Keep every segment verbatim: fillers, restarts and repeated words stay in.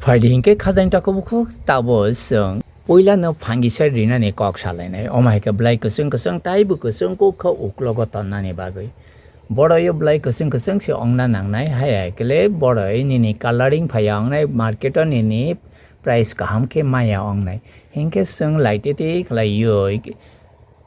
Phaidi hinkhe khajani takhuk bukhuk tabo chwng puilano fungicide rinani kok salainai. Omo hai khe belai kwchwng kwchwng taibo kwchwng kuk kha uklogo tonnani bagwi. Boroi belai kwchwng kwchwng se ongna nangnai, hai hai khe le boroi nini colouring phaiya ongnai, market o nini price kaham khe maya ongnai. Hinkhe chwng laitete khlaiwi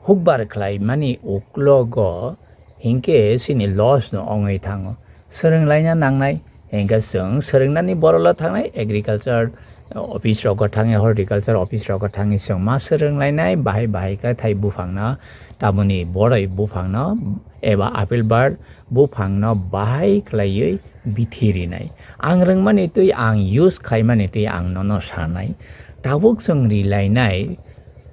hukbar khlaimani uklogo hinkhe chini loss no ongwi thango. Swrwng laina nangnai, hinkhe chwng swrwngnani boroklo thangnai, agriculture office rogo thangwi, horticulture office rogo thangwi chwng ma swrwng lainai, bahai bahai khe thai buphangno, tamoni boroi buphangno eba apple bar buphangno bahai khlaiwi bithi rinai. Ang rwngmani twi, ang use khaimani twi ang nono sanai. Tabuk chwng rilainai,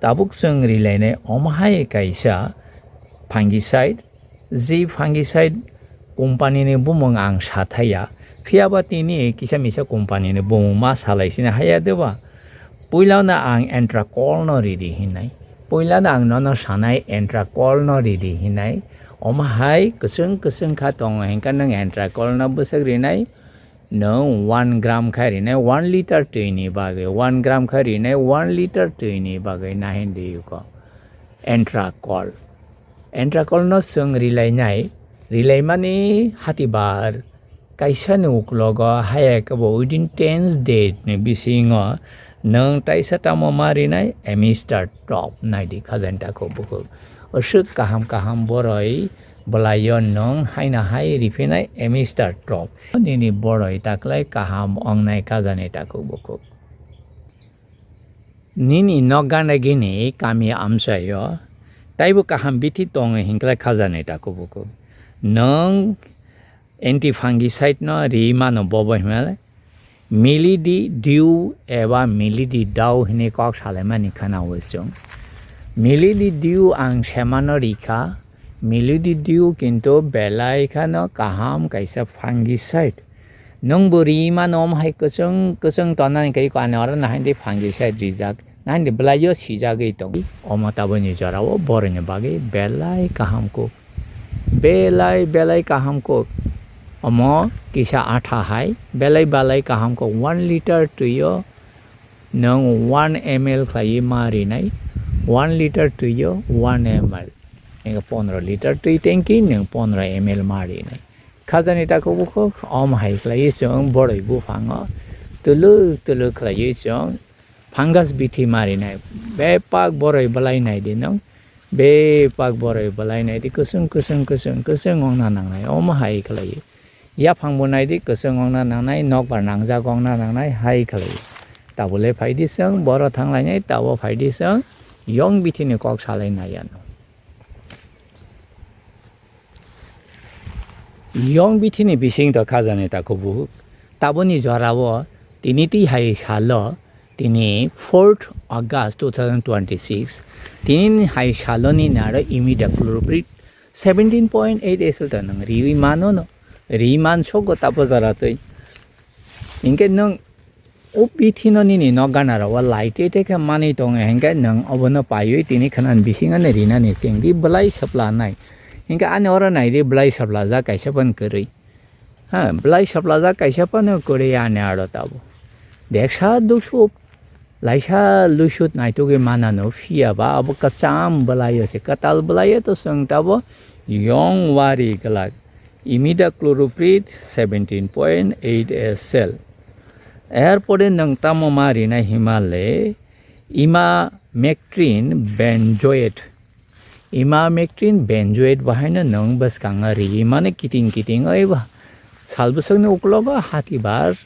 tabuk chwng rilainai omo hai kaisa fungicide, je fungicide company ni bumung ang sathaya, phiyaba tini kisa misa company ni bumung ma salai sini haya deba? Puilano ang Entracol no ridi hinai. Puilano ang nono sanai Entracol no ridi hinai. Omo hai kwchwng kwchwng kha tongo hinkhe nwng Entracol no bwswk rinai. Nwng one gram khai rinai one liter twi ni bagwi, one gram khai rinai one liter twi ni bagwi nahin di yuko. Entracol. Entracol no chwng rilainai, rilaimani hatibar kaisa ni uklogo haya kebo within ten days ni bisingo nwng taisa tamo ma rinai, Emister Top naidi khajani takhuk bukhuk. Aswk kaham kaham boroi bwlaio nwng haino hai riphinai Emister Top. Nini boroi taklai kaham ongnai khajani takhuk bukhuk. Nini nok gana gini kami amchaio taibo kaham bithi tongo hinklai khajani takhuk bukhuk. Nwng anti fungicide no ri mano bobo hinmale Milidi Dew eba Milidi Dow hinwi kok salaimani khana o chwng. Milidi Dew ang semano rikha, Milidi Dew kintu belai khano kaham kaisa fungicide. Nwng bo ri mano omo hai kwchwng kwchwng tonani kai ko ani oro nahaidi fungicide rijak, nahaidi bwlaio sijagwi tongo. Omo taboni jorao boroni bagwi belai kaham kuk. Belai belai kaham kuk. Omo kisa atha hai, belai belai kaham kuk. One liter twio nwng one M L khlaiwi ma rinai. One liter twio one M L. Nwng pondro liter twi tanki nwng pondro M L ma rinai. Khajani takhuk bukhuk omo hai khlaiwi chwng boroi buphango tuluk tuluk khlaiwi chwng fungus bithi ma rinai. Bepak boroi bwlai naidi nwng. Bepak boroi bwlai naidi kwchwng kwchwng kwchwng kwchwng ongna nangnai. Omo hai khlaiwi. Yaphang bo naidi kwchwng ongna nangnai, nokbar nangjak ongna nangnai hai khlaiwi. Tabule phaidi chwng boro thanglainai, tabo phaidi chwng yong bithini kok salai nai ano. Yong bithini bising to khajani takhuk bukhuk. Taboni jorao tini twi hai salo, tini fourth August two thousand twenty-six, tini hai saloni naro imidacloprid seventeen point eight S L to nwng riwi mano no. Ri man sogo tabo jora twi. Hinkhe nwng o bithi no nini nok gana rao o lai twi twi khe manwi tongo, hinkhe nwng obono paiwi tini khna bisingo no rinani chengdi bwlai swpla nai. Hinkhe ani oro naidi bwlai swpla jak kaisa phano kwrwi. Ha, bwlai swpla jak kaisa phano kwrwi ani aro tabo. Deksa dusuk laisa lusut naitugwi manano, phiya ba abo kwcham bwlaio se, kwtal bwlaio to chwng tabo yong wari glak. Imidacloprid seventeen point eight S L. Erpore nwng tamo ma rinai himale, imamectin benzoate. Imamectin benzoate bahaino nwng bwskango ri mani kiting kiting oi ba. Sal bwswkni uklogo hatibar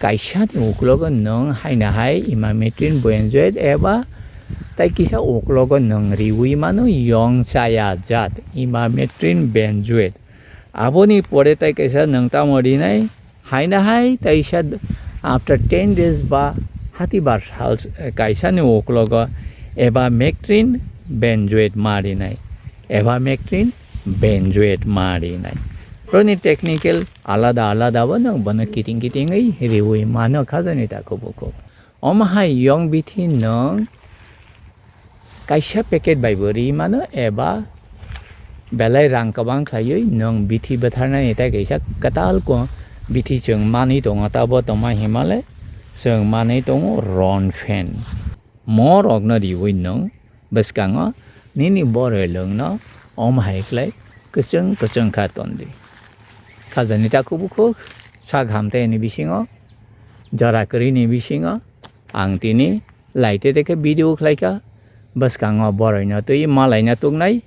kaisani uklogo nwng haino hai imamectin benzoate eba tai kisa uklogo nwng riwi mano yong chaya jat imamectin benzoate. Aboni pore tai kaisa nwng tamo rinai, haino hai taisa d-, after ten days ba hatibar sal s-, kaisani uklogo abamectin benzoate ma rinai, abamectin benzoate ma rinai. Boroni technical alada alada bo nwng bono kiting kitingwi riwi mano khajani takhuk bukhuk. Omo hai yong bithi nwng kaisa packet bai bo ri mano eba belai rang kwbang khlaiwi nwng bithi bwtharnani tei kaisa kwtal ko bithi chwng manwi tongo, tabo tongma himale Chwng manwi tongo ron phen. Morokno riwi nwng bwskango nini boroi lwngno omo hai khlai kwchwng kwchwng kha ton di. Khajani takhuk bukhuk sak hamtayani bisingo, jora kwrwini bisingo ang tini laite teke video khlaikha. Bwskango boroino twi malaina tuknai,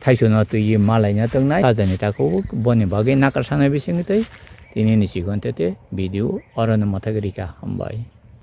thaisono twi malaina tuknai. Khajani takhuk boni bagwi nakarsanai bisingtwi tini ni chigon tete video orono mwthagwi rikha. Hambai.